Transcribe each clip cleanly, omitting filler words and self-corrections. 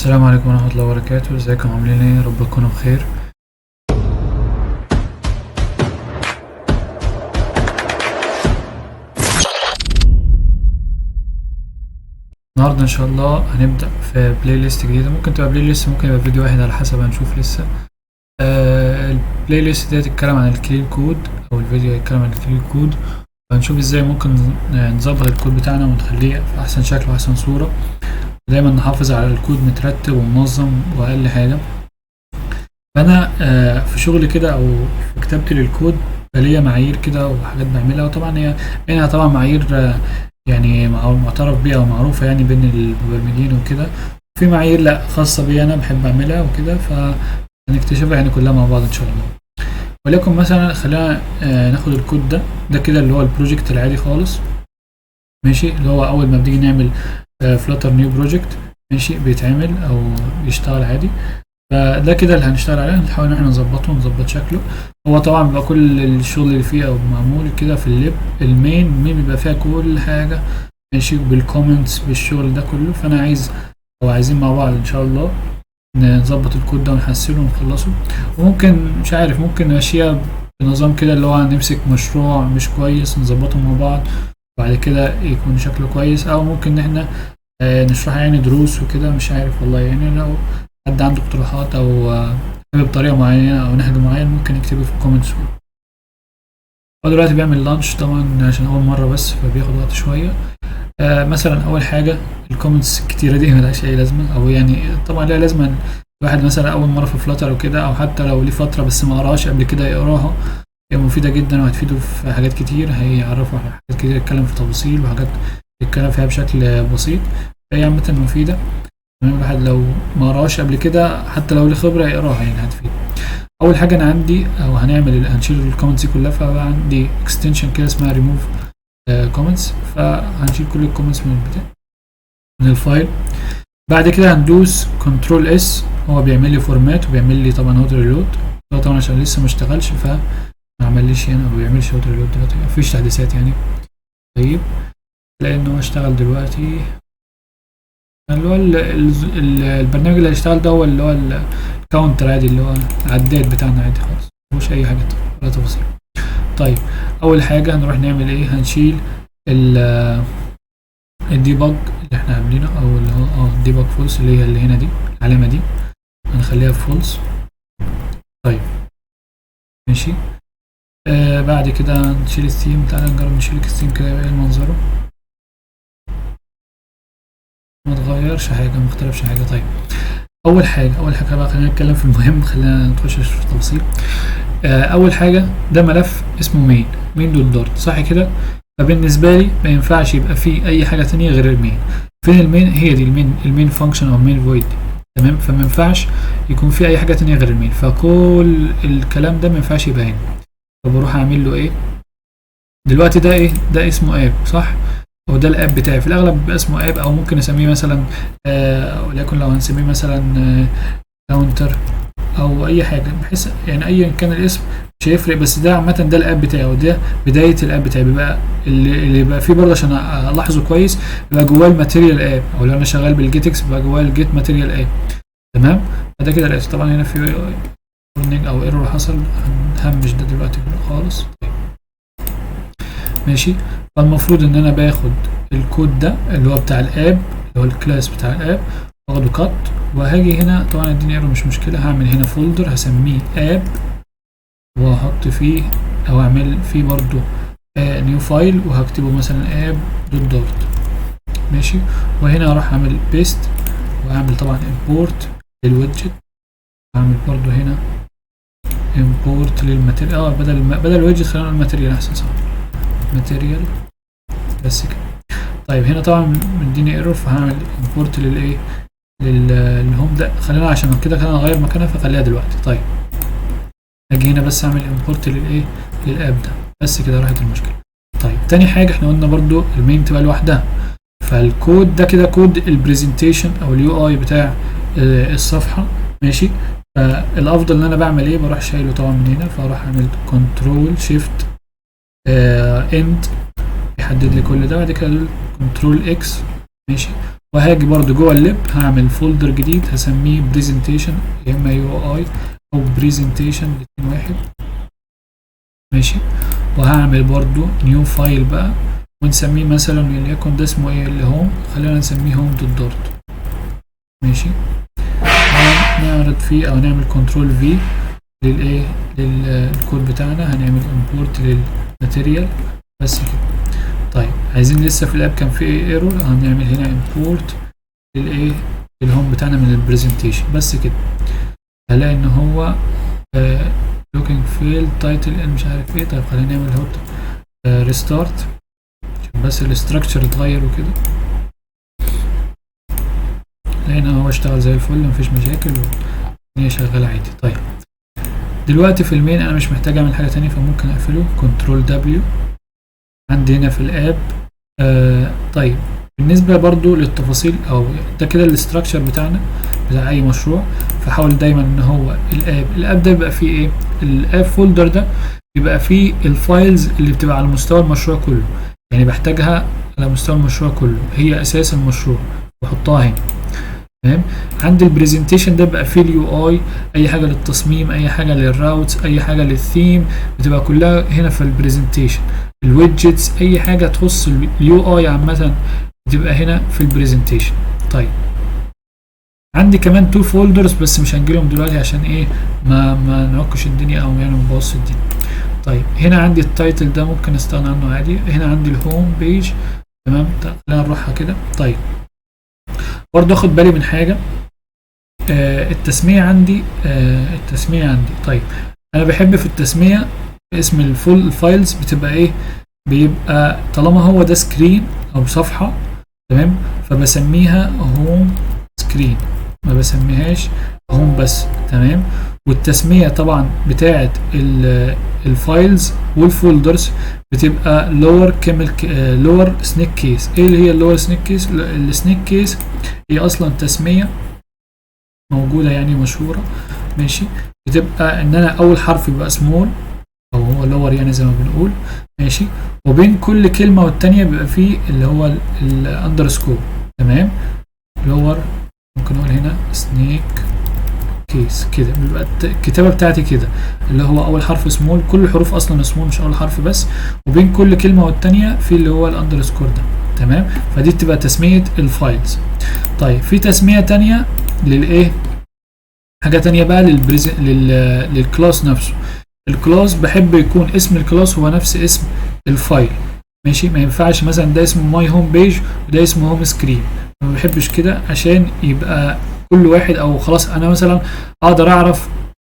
السلام عليكم ورحمة الله وبركاته. ازيكم؟ عاملين ايه؟ رب تكونوا بخير. النهاردة ان شاء الله هنبدأ في playlist جديدة، ممكن تبقى playlist، ممكن يبقى فيديو واحد على حسب، هنشوف لسه. ال playlist دي هتتكلم عن ال clean code، او الفيديو هيتكلم عن ال clean code. هنشوف ازاي ممكن نظبط الكود بتاعنا ونخليه في احسن شكل واحسن صورة، دايما نحافظ على الكود مترتب ومنظم واقل حاجة. فانا في شغلي كده او في كتابتي للكود ليا معايير كده وحاجات بعملها، وطبعا هي منها طبعا معايير يعني معترف بيها ومعروفة يعني بين المبرمجين وكده. في معايير لا خاصة بي انا بحب اعملها وكده، فهنكتشفها يعني كلها مع بعض ان شاء الله. وليكن مثلا خلينا ناخد الكود ده كده اللي هو ال project العادي خالص، ماشي، اللي هو اول ما بنيجي نعمل Flutter new project، ماشي، بيتعمل او بيشتغل عادي. فده كده اللي هنشتغل عليه، هنحاول ان احنا نظبطه ونظبط شكله. هو طبعا بيبقى كل الشغل اللي فيه او معمول كده في ال lib ال main، ال main بيبقى فيها كل حاجة، ماشي، بال comments بالشغل ده كله. فانا عايز او عايزين مع بعض ان شاء الله نظبط الكود ده ونحسنه ونخلصه. وممكن مش عارف، ممكن نمشيها بنظام كده اللي هو نمسك مشروع مش كويس نظبطه مع بعض بعد كده يكون شكله كويس، او ممكن ان احنا نشرحها يعني دروس وكده، مش عارف والله. يعني لو حد عنده اقتراحات او حابب طريقة معينة او نهج معين ممكن يكتبه في ال comments. هو دلوقتي بيعمل launch طبعا عشان اول مرة بس، فبياخد وقت شوية. مثلا اول حاجة ال comments الكتيرة دي ملهاش اي لازمة، او يعني طبعا ليها لازمة الواحد مثلا اول مرة في Flutter وكده، او حتى لو ليه فترة بس ما قراش قبل كده يقراها، هي مفيدة جدا وهتفيده في حاجات كتير، هيعرفه على حاجات كتير، يتكلم في تفاصيل وحاجات يتكلم فيها بشكل بسيط، فهي عامة مفيدة. تمام، الواحد لو ما قراش قبل كده حتى لو ليه خبرة يقراها، يعني هتفيد. أول حاجة أنا عندي أو هنعمل هنشيل ال comments دي كلها، فبقى عندي extension كده اسمها ريموف كومنتس، فهنشيل كل ال comments من البتاع من ال file. بعد كده هندوس control S، هو بيعمل لي format وبيعمل لي طبعا hot reload. هو طبعا عشان لسه ما اشتغلش فما عمليش يعني، او بيعملش hot reload دلوقتي، مفيش تحديثات يعني. طيب لانه هو اشتغل دلوقتي، اللي هو البرنامج اللي هيشتغل ده هو اللي هو ال counter عادي، اللي هو العداد بتاعنا عادي خالص، مفيهوش اي حاجه ولا تفاصيل. طيب اول حاجه هنروح نعمل ايه؟ هنشيل ال debug اللي احنا عاملينه، او اللي هو debug false اللي هي اللي هنا دي، العلامه دي هنخليها false. طيب ماشي. بعد كده نشيل الثيم. تعالى نجرب نشيل الثيم كده يبقى ايه منظره. ما اتغيرش حاجه، ما اختلفش حاجه. طيب اول حاجه بقى خلينا نتكلم في المهم، خلينا نخش في التفاصيل. اول حاجه ده ملف اسمه main، main dot dart، صح كده؟ فبالنسبه لي ما ينفعش يبقى فيه اي حاجه تانية غير ال main. فين ال main؟ هي دي ال main، ال main function او ال main void دي، تمام؟ فما ينفعش يكون في اي حاجه تانية غير ال main، فكل الكلام ده ما ينفعش يبقى هنا. فبروح اعمل له ايه دلوقتي؟ ده ايه ده؟ اسمه app، صح؟ هو ده ال app بتاعي، في الاغلب بيبقى اسمه app، او ممكن اسميه مثلا وليكن لو هنسميه مثلا counter او اي حاجه، بحيث يعني ايا كان الاسم مش هيفرق، بس ده عامه ده ال app بتاعي، وده بدايه ال app بتاعي. بيبقى اللي يبقى فيه برضه عشان الاحظه كويس بيبقى جواه ال material app، او لو انا شغال بال GetX بيبقى جواه ال get material app، تمام؟ فده كده الاسم. طبعا هنا في warning او error حصل، هنهمش ده دلوقتي خالص، ماشي. فالمفروض ان انا باخد الكود ده اللي هو بتاع ال app، اللي هو ال class بتاع ال app، واخده cut، وهاجي هنا طبعا اديني error مش مشكله، هعمل هنا folder هسميه app، واحط فيه او اعمل فيه برضو new file وهكتبه مثلا app dot dart، ماشي. وهنا اروح اعمل paste، واعمل طبعا import لل widget، اعمل برضو هنا import لل material، بدل ال widget خلينا نقول material احسن، صح؟ material بس كده. طيب هنا طبعا مديني error، فهعمل import للايه؟ لل home ده، خلينا عشان كده خلينا نغير مكانها فخليها دلوقتي. طيب اجي هنا بس اعمل import للايه؟ لل app ده بس كده، راحت المشكله. طيب تاني حاجه احنا قلنا برضو ال main تبقى لوحدها، فالكود ده كده كود ال presentation او ال UI بتاع الصفحه، ماشي. فالافضل ان انا بعمل ايه؟ بروح شايله طبعا من هنا، فاروح اعمل control shift end يحدد لي كل ده، بعد كده control X، ماشي، وهاجي برضو جوه ال lib هعمل folder جديد هسميه presentation، يا اما UI او presentation، الاتنين واحد. ماشي، وهعمل برضو new file بقى ونسميه مثلا وليكن ده اسمه ايه؟ اللي home، خلينا نسميه home dot dart. ماشي، نعرض فيه او نعمل control V للايه؟ للكود بتاعنا. هنعمل import لل material بس كده. طيب، عايزين لسه في ال app كان في ايه error، هنعمل هنا import للايه؟ لل home بتاعنا من ال presentation، بس كده. هلاقي ان هو looking fail title ان مش عارف ايه. طيب، خلينا نعمل hot restart عشان بس ال structure اتغير وكده. لقينا هو اشتغل زي الفل، مفيش مشاكل والدنيا شغالة عادي. طيب، دلوقتي في ال main انا مش محتاج اعمل حاجة تانية، فممكن اقفله control W. عندي هنا في ال app طيب، بالنسبة برضو للتفاصيل او ده كده ال structure بتاعنا بتاع اي مشروع. فحاول دايما ان هو ال app ده بيبقى فيه ايه؟ ال app folder ده بيبقى فيه ال files اللي بتبقى على مستوى المشروع كله، يعني بحتاجها على مستوى المشروع كله، هي اساس المشروع بحطها هنا. تمام، عندي ال presentation ده بقى فيه ال UI، اي حاجة للتصميم، اي حاجة لل routes، اي حاجة للثيم، بتبقى كلها هنا في ال presentation. ال widgets، اي حاجة تخص ال UI عامة بتبقى هنا في ال presentation. طيب، عندي كمان two folders بس مش هنجيلهم دلوقتي عشان ايه؟ ما نعكش الدنيا او يعني نبوظ الدنيا. طيب، هنا عندي ال title ده ممكن استغنى عنه عادي. هنا عندي ال home page. تمام، خلينا نروحها كده. طيب، برضه اخد بالي من حاجه، التسمية عندي. طيب، انا بحب في التسمية اسم ال files بتبقى ايه؟ بيبقى طالما هو ده screen او صفحة، تمام، فبسميها home screen، ما بسميهاش home بس. تمام، والتسمية طبعا بتاعة ال files وال folders بتبقى lower camel lower snake case. ايه اللي هي ال lower snake case؟ ال snake case هي اصلا تسمية موجودة يعني مشهورة. ماشي، بتبقى ان انا اول حرف يبقى سمول او هو lower يعني زي ما بنقول. ماشي، وبين كل كلمة والتانية بيبقى فيه اللي هو ال underscore. تمام، lower ممكن نقول هنا snake case كده، بيبقى الكتابة بتاعتي كده، اللي هو اول حرف سمول، كل الحروف اصلا سمول مش اول حرف بس، وبين كل كلمة والتانية في اللي هو ال underscore ده. تمام، فدي بتبقى تسمية ال files. طيب، في تسمية تانية للايه؟ حاجة تانية بقى لل class نفسه. ال class بحب يكون اسم ال class هو نفس اسم ال file. ماشي، ما ينفعش مثلا ده اسمه my home page وده اسمه home screen، ما بحبش كده عشان يبقى كل واحد او خلاص انا مثلا اقدر اعرف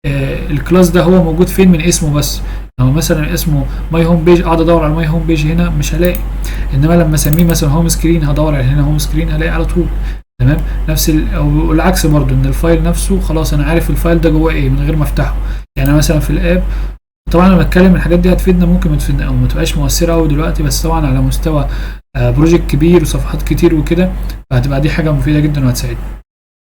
ال class ده هو موجود فين من اسمه بس. لو مثلا اسمه my home page اقعد ادور على my home page هنا مش هلاقي، انما لما اسميه مثلا home screen هدور على هنا home screen هلاقي على طول. تمام، نفس او العكس برضو، ان ال file نفسه خلاص انا عارف ال file ده جواه ايه من غير ما افتحه. يعني مثلا في ال app، طبعا انا بتكلم الحاجات دي هتفيدنا، ممكن ما تفيدنا او ما تبقاش مؤثرة قوي دلوقتي، بس طبعا على مستوى project كبير وصفحات كتير وكده فهتبقى دي حاجة مفيدة جدا وهتساعدني.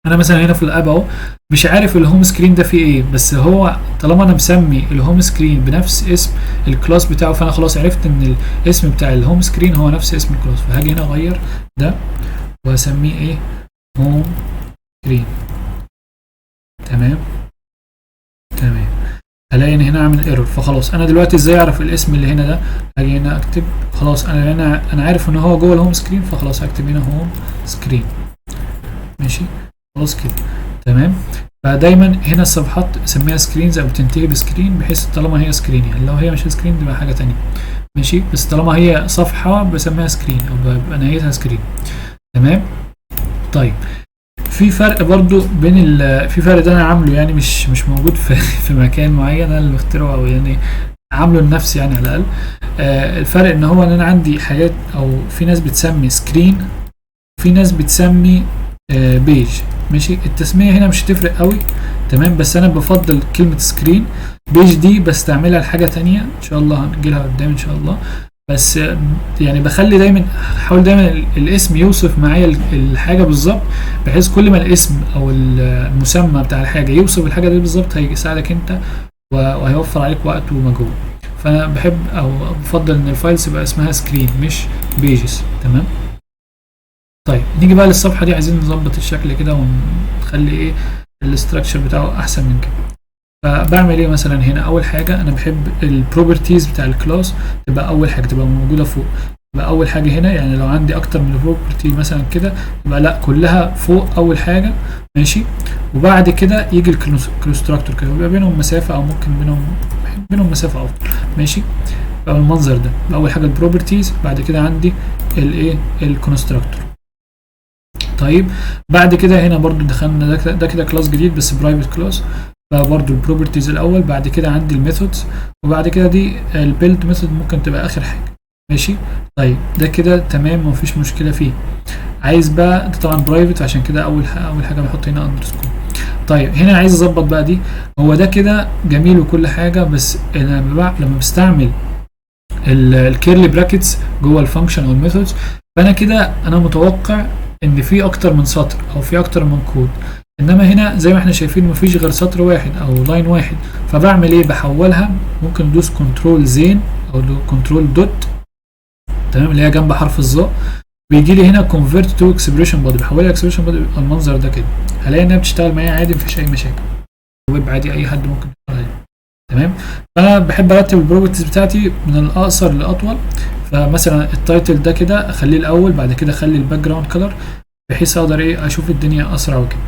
انا مثلا هنا في ال app اهو مش عارف ال home screen ده فيه ايه، بس هو طالما انا مسمي ال home screen بنفس اسم ال class بتاعه فانا خلاص عرفت ان الاسم بتاع ال home screen هو نفس اسم ال class. فهاجي هنا اغير ده واسميه ايه؟ home screen. تمام، هلاقي ان هنا اعمل error. فخلاص انا دلوقتي ازاي اعرف الاسم اللي هنا ده؟ هاجي هنا اكتب، خلاص انا هنا انا عارف ان هو جوه ال home screen، فخلاص هكتب هنا home screen. ماشي، خلاص كده تمام. فدايما هنا الصفحات سميها screens او بتنتهي ب screen، بحيث طالما هي screen، يعني لو هي مش screen تبقى حاجة تانية. ماشي، بس طالما هي صفحة بسميها screen او بيبقى نهايتها screen. تمام، طيب، في فرق برضو بين ال في فرق ده انا عامله، يعني مش موجود في مكان معين، انا اللي مخترعه او يعني عامله لنفسي يعني على الاقل. الفرق ان هو ان انا عندي حاجات او في ناس بتسمي screen، في ناس بتسمي page. ماشي، التسمية هنا مش هتفرق قوي. تمام، بس انا بفضل كلمة screen. page دي بستعملها لحاجة تانية ان شاء الله هنجيلها قدام ان شاء الله. بس يعني بخلي دايما، احاول دايما الاسم يوصف معايا الحاجة بالظبط، بحيث كل ما الاسم او المسمى بتاع الحاجة يوصف الحاجة دي بالظبط هيساعدك انت وهيوفر عليك وقت ومجهود. فانا بحب او بفضل ان ال files يبقى اسمها screen مش pages. تمام، طيب، نيجي بقى للصفحه دي، عايزين نظبط الشكل كده ونخلي ايه ال structure بتاعه احسن من كده. فبعمل ايه مثلا هنا؟ اول حاجه، انا بحب ال properties بتاع ال class تبقى اول حاجه، تبقى موجودة فوق، تبقى اول حاجة هنا. يعني لو عندي اكتر من property مثلا كده، يبقى لا، كلها فوق اول حاجه، ماشي؟ وبعد كده يجي ال constructor كده، يبقى بينهم مسافه، او ممكن بينهم مسافة افضل، ماشي؟ يبقى بالمنظر ده، اول حاجة ال properties، بعد كده عندي الايه؟ ال constructor. طيب، بعد كده هنا برضو دخلنا ده كده class جديد بس private class، فبرضو ال properties الاول، بعد كده عندي ال methods، وبعد كده دي ال build method ممكن تبقى اخر حاجه، ماشي؟ طيب، ده كده تمام ومفيش مشكلة فيه. عايز بقى، ده طبعا private، عشان كده اول حاجة بحط هنا underscore. طيب، هنا عايز اظبط بقى دي. هو ده كده جميل وكل حاجه، بس انا لما بستعمل ال curly brackets جوه ال function او ال methods، فانا كده انا متوقع ان في اكتر من سطر او في اكتر من كود، انما هنا زي ما احنا شايفين مفيش غير سطر واحد او line واحد. فبعمل ايه؟ بحولها، ممكن ندوس control زين او control dot، تمام؟ اللي هي جنب حرف الظاء، بيجي لي هنا convert to expression body، بحولها expression body، بيبقى المنظر ده كده. هلاقي انها بتشتغل معايا عادي، مفيش اي مشاكل، ويب عادي، اي حد ممكن يشتغل عليه، تمام؟ فانا بحب ارتب ال properties بتاعتي من الاقصر للاطول. فمثلا ال title ده كده اخليه الاول، بعد كده اخلي ال background color، بحيث اقدر ايه؟ اشوف الدنيا اسرع وكده.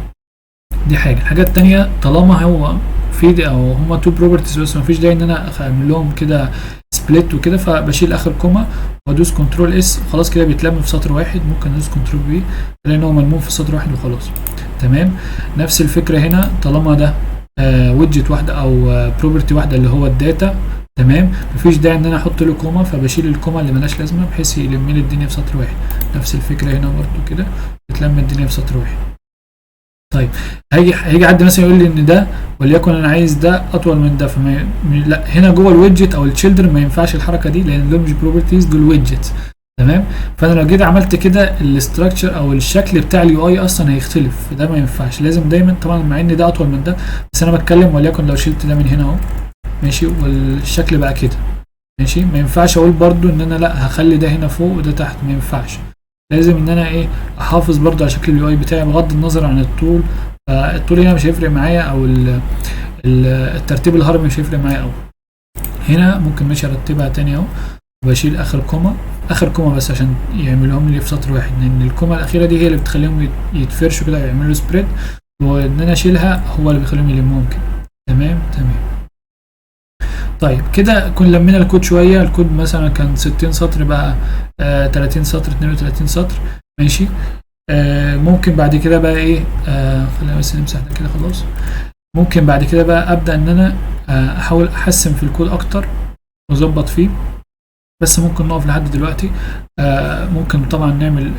دي حاجه. الحاجة التانية، طالما هو في دي او هما two properties بس، مفيش داعي ان انا اعمل لهم كده split وكده، فبشيل اخر comma وادوس control S، خلاص كده بيتلم في سطر واحد. ممكن ادوس control V لان هو ملموم في سطر واحد وخلاص، تمام؟ نفس الفكرة هنا، طالما ده widget واحدة او property واحدة اللي هو ال data، تمام؟ مفيش داعي ان انا احط له comma، فبشيل ال comma اللي ملهاش لازمه بحيث يلم لي الدنيا في سطر واحد. نفس الفكرة هنا برضو كده، بتلم الدنيا في سطر واحد. طيب، هيجي حد مثلا يقول لي ان ده وليكن انا عايز ده اطول من ده، فما لا، هنا جوه ال widget او ال children ما ينفعش الحركة دي، لان دول مش properties، دول widgets، تمام؟ فانا لو جيت عملت كده، ال structure او الشكل بتاع ال UI اصلا هيختلف، فده ما ينفعش. لازم دايما طبعا، مع ان ده اطول من ده، بس انا بتكلم وليكن لو شلت ده من هنا اهو، ماشي؟ والشكل بقى كده، ماشي؟ ما ينفعش اقول برضو ان انا لا، هخلي ده هنا فوق وده تحت، ما ينفعش. لازم ان انا ايه؟ احافظ برضو على شكل ال UI بتاعي بغض النظر عن الطول. فالطول هنا مش هيفرق معايا، او الترتيب الهرمي مش هيفرق معايا قوي. هنا ممكن ماشي ارتبها تاني اهو، وبشيل اخر comma، اخر comma بس عشان يعملهم لي في سطر واحد، لان ال comma الاخيرة دي هي اللي بتخليهم يتفرشوا كده، يعملوا spread، وان انا اشيلها هو اللي بيخليهم يلموهم كده، تمام. طيب، كده كنا لمينا الكود شويه. الكود مثلا كان 60 سطر، بقى 30 سطر، 32 سطر، ماشي؟ ممكن بعد كده بقى ايه؟ خلينا بس نمسح ده كده خلاص. ممكن بعد كده بقى ابدا ان انا احاول احسن في الكود اكتر واظبط فيه، بس ممكن نقف لحد دلوقتي. ممكن طبعا نعمل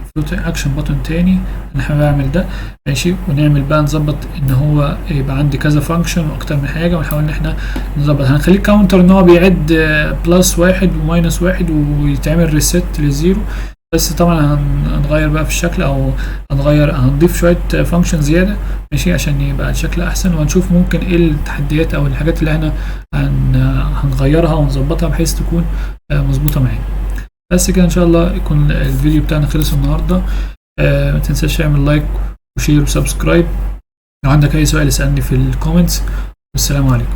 float action button تاني، انا حابب اعمل ده، ماشي؟ ونعمل بقى نظبط ان هو يبقى عندي كذا function واكتر من حاجه، ونحاول ان احنا نظبط. هنخليه counter ان هو بيعد plus واحد و minus واحد ويتعمل reset لل zero، بس طبعا هنغير بقى في الشكل او هنغير، هنضيف شوية function زياده، ماشي؟ عشان يبقى الشكل احسن. وهنشوف ممكن ايه التحديات او الحاجات اللي احنا هنغيرها ونظبطها بحيث تكون مظبوطة معانا. بس كده ان شاء الله يكون الفيديو بتاعنا خلص النهارده. ما تنساش تعمل like و share و subscribe. لو عندك اي سؤال اسالني في ال comments، والسلام عليكم.